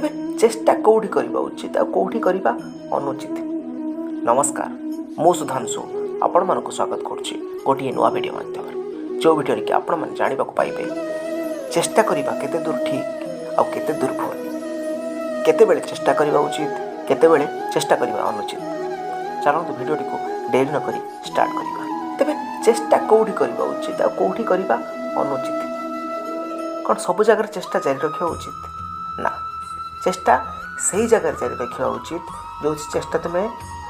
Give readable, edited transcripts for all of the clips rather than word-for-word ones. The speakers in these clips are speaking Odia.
ତେବେ ଚେଷ୍ଟା କେଉଁଠି କରିବା ଉଚିତ ଆଉ କେଉଁଠି କରିବା ଅନୁଚିତ? ନମସ୍କାର, ମୁଁ ସୁଧାଂଶୁ ଆପଣମାନଙ୍କୁ ସ୍ୱାଗତ କରୁଛି ଗୋଟିଏ ନୂଆ ଭିଡ଼ିଓ ମାଧ୍ୟମରେ, ଯେଉଁ ଭିଡ଼ିଓରେ କି ଆପଣମାନେ ଜାଣିବାକୁ ପାଇବେ ଚେଷ୍ଟା କରିବା କେତେ ଦୂର ଠିକ୍ ଆଉ କେତେ ଦୂର ଭୁଲ, କେତେବେଳେ ଚେଷ୍ଟା କରିବା ଉଚିତ, କେତେବେଳେ ଚେଷ୍ଟା କରିବା ଅନୁଚିତ। ଚାଲନ୍ତୁ, ଭିଡ଼ିଓଟିକୁ ଡେରି ନକରି ଷ୍ଟାର୍ଟ କରିବା। ତେବେ ଚେଷ୍ଟା କେଉଁଠି କରିବା ଉଚିତ ଆଉ କେଉଁଠି କରିବା ଅନୁଚିତ? କ'ଣ ସବୁ ଜାଗାରେ ଚେଷ୍ଟା ଜାରି ରଖିବା ଉଚିତ? ନା, ଚେଷ୍ଟା ସେଇ ଜାଗାରେ ଜାରି ରଖିବା ଉଚିତ ଯେଉଁଠି ଚେଷ୍ଟା ତୁମେ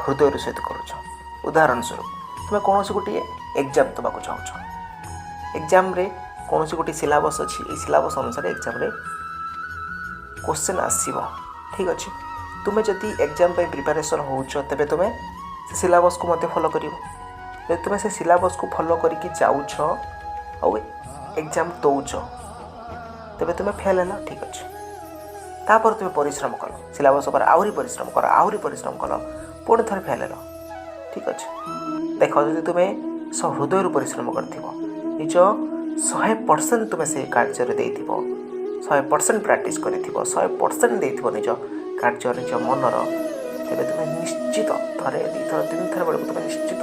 ହୃଦୟର ସହିତ କରୁଛ। ଉଦାହରଣ ସ୍ୱରୂପ, ତୁମେ କୌଣସି ଗୋଟିଏ ଏକ୍ଜାମ୍ ଦେବାକୁ ଚାହୁଁଛ। ଏକ୍ଜାମ୍ରେ କୌଣସି ଗୋଟିଏ ସିଲାବସ୍ ଅଛି। ଏଇ ସିଲାବସ୍ ଅନୁସାରେ ଏକ୍ଜାମ୍ରେ କୋଶ୍ଚିନ୍ ଆସିବ, ଠିକ୍ ଅଛି। ତୁମେ ଯଦି ଏକ୍ଜାମ୍ ପାଇଁ ପ୍ରିପାରେସନ୍ ହେଉଛ, ତେବେ ତୁମେ ସେ ସିଲାବସ୍କୁ ମଧ୍ୟ ଫଲୋ କରିବ। ଯଦି ତୁମେ ସେ ସିଲାବସ୍କୁ ଫଲୋ କରିକି ଯାଉଛ ଆଉ ଏକ୍ଜାମ୍ ଦେଉଛ, ତେବେ ତୁମେ ଫେଲ୍ ହେଲ, ଠିକ୍ ଅଛି। ତାପରେ ତୁମେ ପରିଶ୍ରମ କଲ, ସିଲାବସ୍ ଉପରେ ଆହୁରି ପରିଶ୍ରମ କର, ଆହୁରି ପରିଶ୍ରମ କଲ, ପୁଣି ଥରେ ଫେଲ୍ ହେଲ, ଠିକ୍ ଅଛି। ଦେଖ, ଯଦି ତୁମେ ହୃଦୟରୁ ପରିଶ୍ରମ କରିଥିବ, ନିଜ 100% ତୁମେ ସେଇ କାର୍ଯ୍ୟରେ ଦେଇଥିବ, 100% ପ୍ରାକ୍ଟିସ୍ କରିଥିବ, 100% ଦେଇଥିବ ନିଜ କାର୍ଯ୍ୟ, ନିଜ ମନର, ତେବେ ତୁମେ ନିଶ୍ଚିତ ଥରେ, ଦୁଇଥର, ତିନିଥର ବେଳକୁ ତୁମେ ନିଶ୍ଚିତ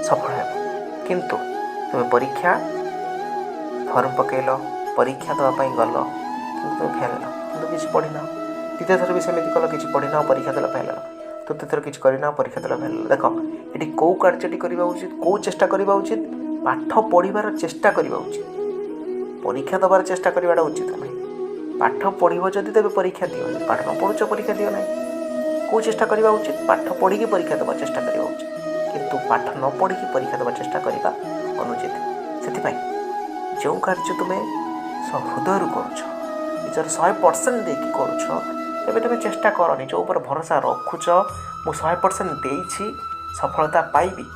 ସଫଳ ହେବ। କିନ୍ତୁ ତୁମେ ପରୀକ୍ଷା ଫର୍ମ ପକାଇଲ, ପରୀକ୍ଷା ଦେବା ପାଇଁ ଗଲ, କିନ୍ତୁ ତୁମେ ଫେଲ୍ ହେଲ, କିନ୍ତୁ କିଛି ପଢ଼ିନ। ଦ୍ୱିତୀୟ ଥର ବି ସେମିତି କଲ, କିଛି ପଢ଼ିନ, ପରୀକ୍ଷା ଦେଲ, ଫେଲ୍ ହେଲ। ତୃତୀୟ ଥର କିଛି କରିନ, ପରୀକ୍ଷା ଦେଲ, ଫେଲ୍ ହେଲ। ଦେଖ, ଏଠି କେଉଁ କାର୍ଯ୍ୟଟି କରିବା ଉଚିତ, କେଉଁ ଚେଷ୍ଟା କରିବା ଉଚିତ? ପାଠ ପଢ଼ିବାର ଚେଷ୍ଟା କରିବା ଉଚିତ। ପରୀକ୍ଷା ଦେବାର ଚେଷ୍ଟା କରିବାଟା ଉଚିତ ନୁହେଁ। ପାଠ ପଢ଼ିବ ଯଦି, ତେବେ ପରୀକ୍ଷା ଦିଅ। ଯଦି ପାଠ ନ ପଢ଼ୁଛ, ପରୀକ୍ଷା ଦିଅ ନାହିଁ। କେଉଁ ଚେଷ୍ଟା କରିବା ଉଚିତ? ପାଠ ପଢ଼ିକି ପରୀକ୍ଷା ଦେବା ଚେଷ୍ଟା କରିବା ଉଚିତ, କିନ୍ତୁ ପାଠ ନ ପଢ଼ିକି ପରୀକ୍ଷା ଦେବା ଚେଷ୍ଟା କରିବା ଅନୁଚିତ। ସେଥିପାଇଁ ଯେଉଁ କାର୍ଯ୍ୟ ତୁମେ ହୃଦୟରୁ କରୁଛ, ନିଜର 100% ଦେଇକି କରୁଛ, ତେବେ ତୁମେ ଚେଷ୍ଟା କର। ନିଜ ଉପରେ ଭରସା ରଖୁଛ, ମୁଁ 100% ଦେଇଛି, ସଫଳତା ପାଇବି।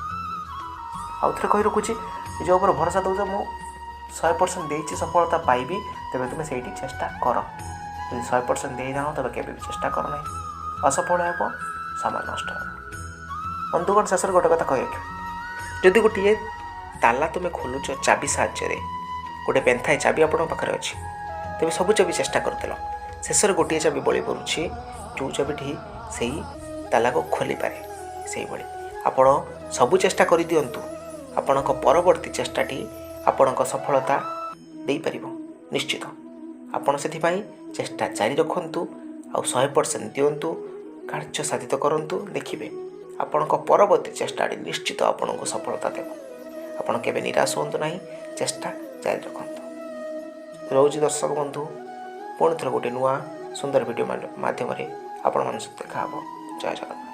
ଆଉ ଥରେ କହି ରଖୁଛି, ନିଜ ଉପରେ ଭରସା ଦେଉଛ, ମୁଁ 100% ଦେଇଛି, ସଫଳତା ପାଇବି, ତେବେ ତୁମେ ସେଇଠି ଚେଷ୍ଟା କର। ଯଦି 100% ଦେଇନାହ, ତେବେ କେବେ ବି ଚେଷ୍ଟା କର ନାହିଁ। ଅସଫଳ ହେବ, ସମୟ ନଷ୍ଟ ହେବ। ବନ୍ଧୁଗଣ, ଶେଷରେ ଗୋଟେ କଥା କହି ରଖିବି। ଯଦି ଗୋଟିଏ ତାଲା ତୁମେ ଖୋଲୁଛ ଚାବି ସାହାଯ୍ୟରେ, ଗୋଟେ ପେନ୍ଥାଏ ଚାବି ଆପଣଙ୍କ ପାଖରେ ଅଛି, ତେବେ ସବୁ ଚାବି ଚେଷ୍ଟା କରିଦେଲ, ଶେଷରେ ଗୋଟିଏ ଚାବି ବଳି ପଡ଼ୁଛି, ଯେଉଁ ଚାବିଟି ସେଇ ତାଲାକୁ ଖୋଲିପାରେ। ସେଇଭଳି ଆପଣ ସବୁ ଚେଷ୍ଟା କରିଦିଅନ୍ତୁ, ଆପଣଙ୍କ ପରବର୍ତ୍ତୀ ଚେଷ୍ଟାଟି ଆପଣଙ୍କ ସଫଳତା ଦେଇପାରିବ ନିଶ୍ଚିତ। ଆପଣ ସେଥିପାଇଁ ଚେଷ୍ଟା ଜାରି ରଖନ୍ତୁ ଆଉ 100% ଦିଅନ୍ତୁ, କାର୍ଯ୍ୟ ସାଧିତ କରନ୍ତୁ। ଦେଖିବେ, ଆପଣଙ୍କ ପରବର୍ତ୍ତୀ ଚେଷ୍ଟାଟି ନିଶ୍ଚିତ ଆପଣଙ୍କୁ ସଫଳତା ଦେବ। ଆପଣ କେବେ ନିରାଶ ହୁଅନ୍ତୁ ନାହିଁ, ଚେଷ୍ଟା ଜାରି ରଖନ୍ତୁ। ରହୁଛି ଦର୍ଶକ ବନ୍ଧୁ, ପୁଣି ଥରେ ଗୋଟେ ନୂଆ ସୁନ୍ଦର ଭିଡ଼ିଓ ମାଧ୍ୟମରେ ଆପଣମାନଙ୍କ ସହିତ ଦେଖା ହେବ। ଜୟ ଜଗନ୍ନାଥ।